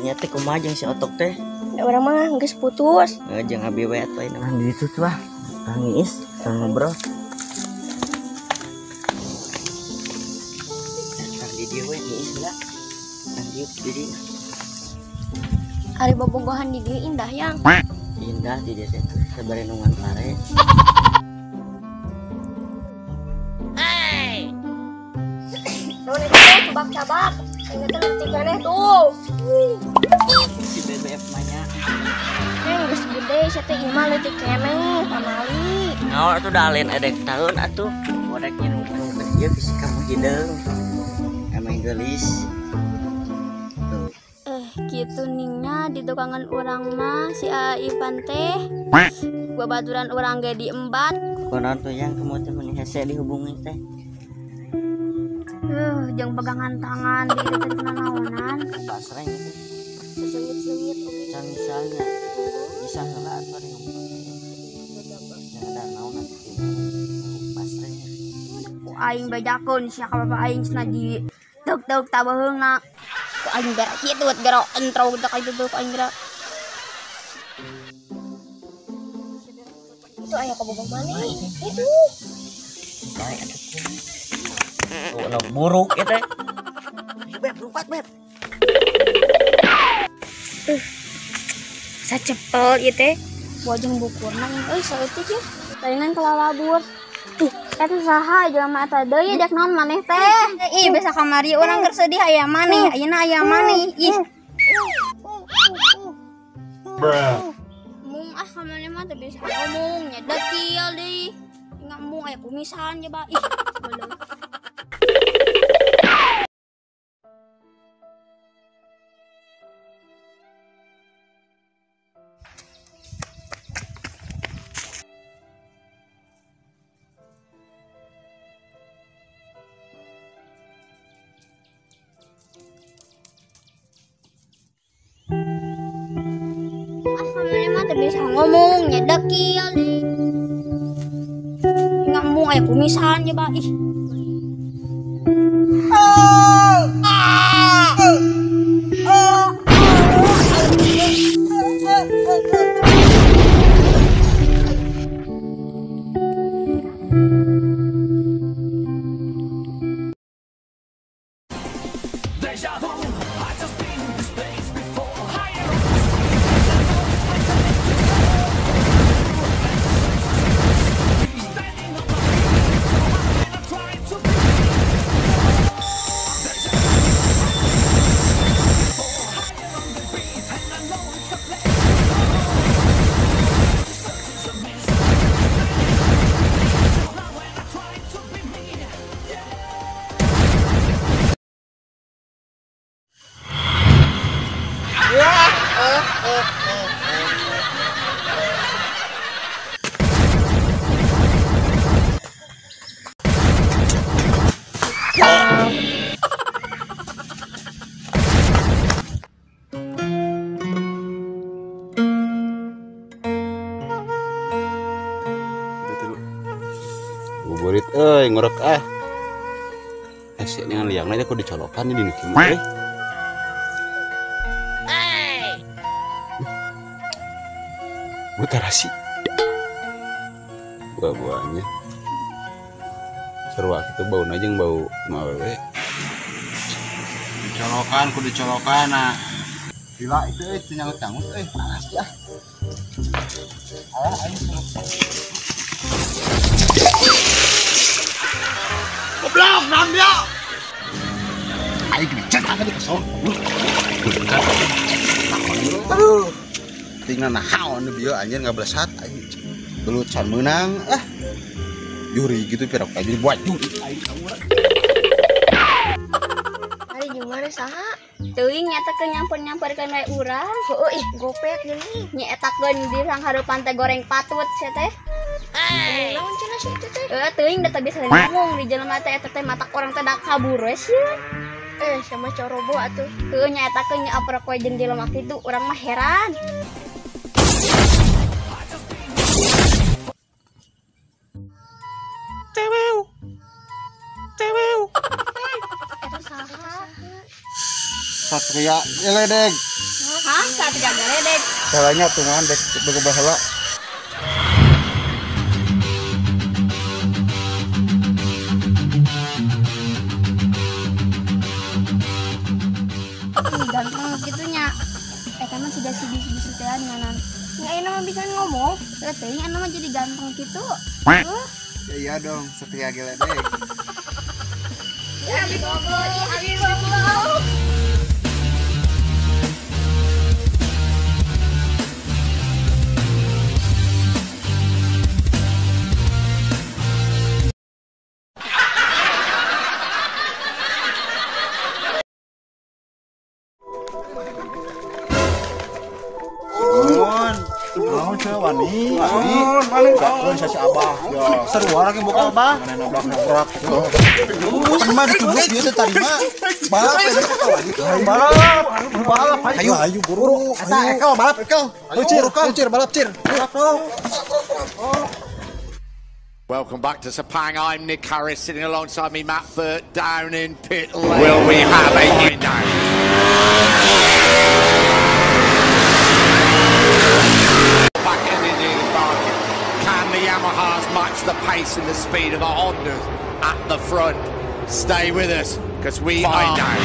Dinya teh kumaha jeung si Otok teh? Da urang mah geus putus. Heeh, jeung abi we atuh ayeuna mah di ditu tuh ah. Nangis, ngobrol. Tang di dieu we ngiis lah. Tang dieu di dieu. Ari bobogohan di dieu indah yang. Indah di dieu teh sabari nungan pare. Hey. Naon eta cabak-cabak. Ingat leutik keneh tuh. Si BBF manya. Geus gede sia teh ieu mah leutik keneh pamali. Naon atuh dalen edek taun atuh. Bodek nginum teh ieu bisi kamu hideung. Emang geulis. Tuh. Kitu ningnya di tukangan urang mah si A Ivan teh. Babaturan urang ge diembat. Kunaon tuh yang kamu teh meni hese dihubungi teh. Jeung pegangan tangan di itu teh naonan. Basreng itu. Sesengit-sengit oge. Can misalnya bisa heula atuh ari ngumpul. Jangan ada naon atuh basreng. Ku aing bejakeun sia ka bapak aing cenah di teuk-teuk tabeheungna. Ku aing gara hitut gara entrog teh ka itu ku aing gara. Itu aya kabogoh maneh. Itu. Bae atuh. Tuh, no, buruk ya teh. Beb, lompat beb. Sacepel ieu teh. Wajeng bukurna euy saeutik ya. Laingan kalalabur. Tuh, eta saha jelema eta deui dek naon maneh teh. Ih, bisa kamari urang keur sedih aya maneh, ayeuna aya maneh. Ih. Bruh. Mung ah kamaneh mah teu bisa ngomong, nya dekil deui. Ngomong aya kumisan coba. Ih, boleh. Bisa ngomong nyedekil deh. Ngomong aya kumisan coba ih. Buburit euy ngorek ah. Hese dengan liangna teh kudu dicolokan di nu kieu euy. Butarasi. Buah-buahnya. Seru kitu bauna jeung bau nu awewe. Dicolokan kudu dicolokan nah. Gila itu euy teu nyangut-nyangut euy panas ya. Alah aing goblok naon dia. Aing dicek di kesel. Aduh. Tinggal naon bieu anjir ngablesat aing. Belut can meunang ah. Juri gitu pirok aja buat juri aing kamu. Ari jeung mana saha? Teuing nyata ke nyamper-nyamperkeun we urang. Heueuh ih gopek geuning. Nyaetakeun di sangharepan teh goreng patut sia teh. Naon cenah si itu teh? Heueuh teuing da teu bisa ngomong di jelema teh eta teh matak urang teh da kabur we sieun. Sama corobo atuh. Heueuh nyaetakeun nya aprok we jeung jelema kitu urang mah heran. Ceweu. Ceweu. Eta saha? Satria Eledeg. Caranya tungan dek berubah heula. Ganteng gitunya. Eta mah sudah sidi-sidi teh nganan. Nya ayeuna mah bisa ngomong. Teh nya mah jadi ganteng gitu. Ya iya dong, setia geledek. Ya Habibobo, ya Habibobo. Naon cenah wani? Wani. Gakeun sa si Abah. Seru lagi buka Abah. Nabrak-nabrak. Pan mah dicubluk ieu teh tadi mah. Balap eta teh wani. Balap. Balap ayo ayo buru. Eta ekel balap ekel. Ayo cir balap cir. Balap dong. Welcome back to Sepang. I'm Nick Harris, sitting alongside me Matt Burt down in pit lane. Will we have a new down? Yamahas match the pace and the speed of the Hondas at the front. Stay with us, because we are down.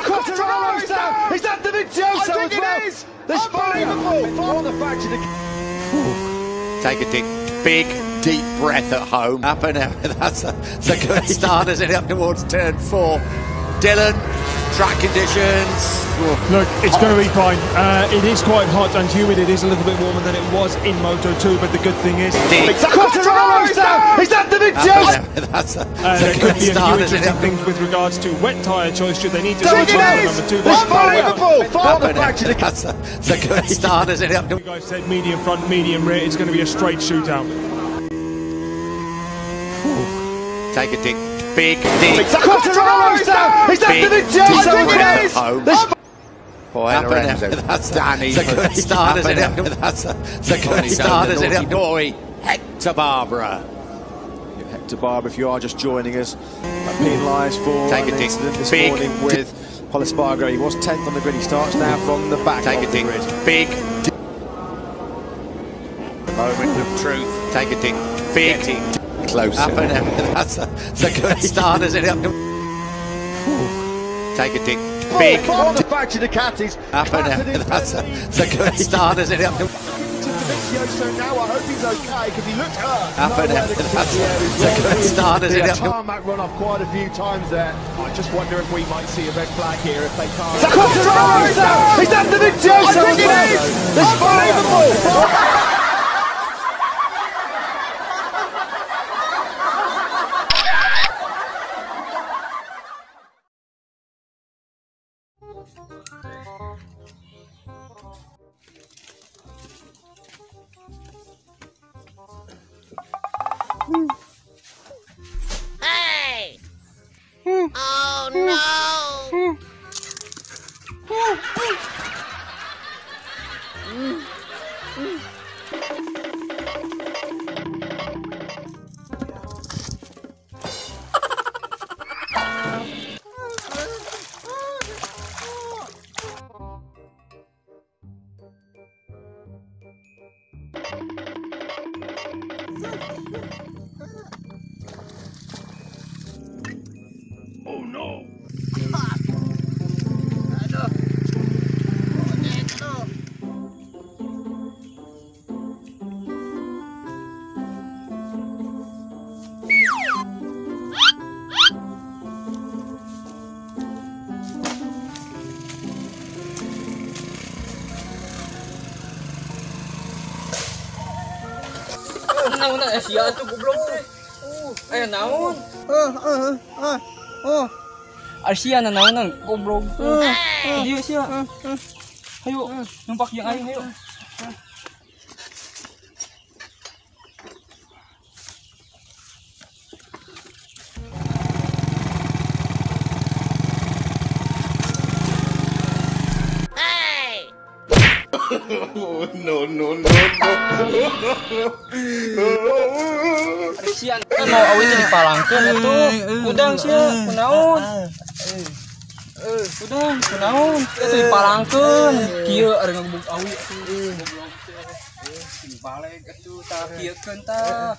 Quartararo's down! Is that Dovizioso as well? It is! Unbelievable! For the fact of the... Take a big, deep breath at home. Up and out. That's a good start, isn't it? Up towards turn 4. Dylan, track conditions. Look, it's going to be fine. It is quite hot and humid. It is a little bit warmer than it was in Moto2, but the good thing is... Quartararo's down! Is that Dovizioso? That's a there could good be a few start, isn't interesting it? things with regards to wet tyre choice should they need to switch It on to is! number 2. Unbelievable! For the fact of the... That's a good start, isn't it? You guys said medium front, medium rear. It's going to be a straight shootout. Take a big, deep. Quartararo's down! Is that Dovizioso as well? That's Danny. That's a good start, isn't it? That's a good start, isn't it? Boy, Hector Barbara. Hector Barbara, if you are just joining us, penalised for an incident this morning with Pol Espargaro. He was 10th on the grid. He starts now from the back of the grid. Big moment of truth. Take a big closer. Up and out. That's a good start, isn't it? Take a big. For the back to Ducatis. Up and out. That's a good start, isn't it? Dovizioso now, I hope he's okay because he looked hurt. Up and out. That's a good start, isn't it? Tarmac run off quite a few times there. I just wonder if we might see a red flag here if they can't. Quartararo's down! Is that Dovizioso as well? Unbelievable! Hey! Oh no! Oh no! Naon na sia atuh goblok teh. Aya naon? Asia na naonan goblok teh. Dieu sia. Hayo, numpak jeung aing hayo. No no no no. Sia mau awe teh dipalangkeun atuh. Udang sia kunaon? Udah, kunaon? Eta dipalangkeun. Kieu ari ngagebug awi atuh. Goblok teh. Balik atuh tah kieukeun tah.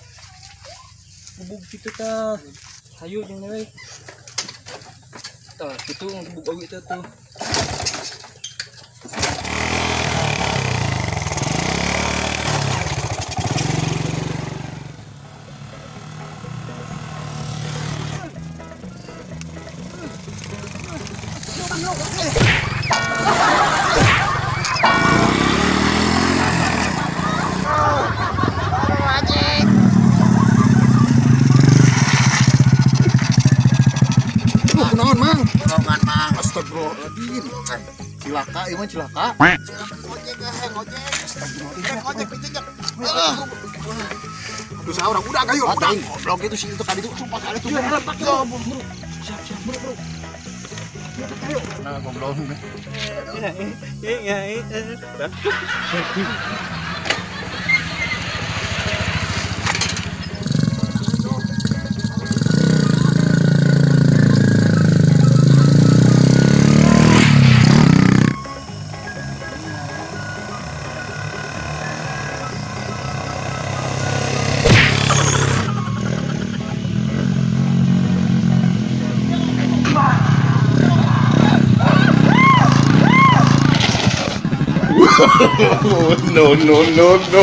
Gebug kitu tah. Hayu jeung deui. Tah, kitu ngagebug awi teh tuh. Kunaon mang? Kunaon mang? Astagfirullahaladzim. Cilaka ieu mah cilaka. Ngojek ngojek. Astagfirullahaladzim. Ngojek ngojek. Aduh saya orang udah gayo udah. Goblok itu sih itu kali itu sumpah kali itu. Siap siap bro bro. Nah goblok. Ya. No, no, no, no.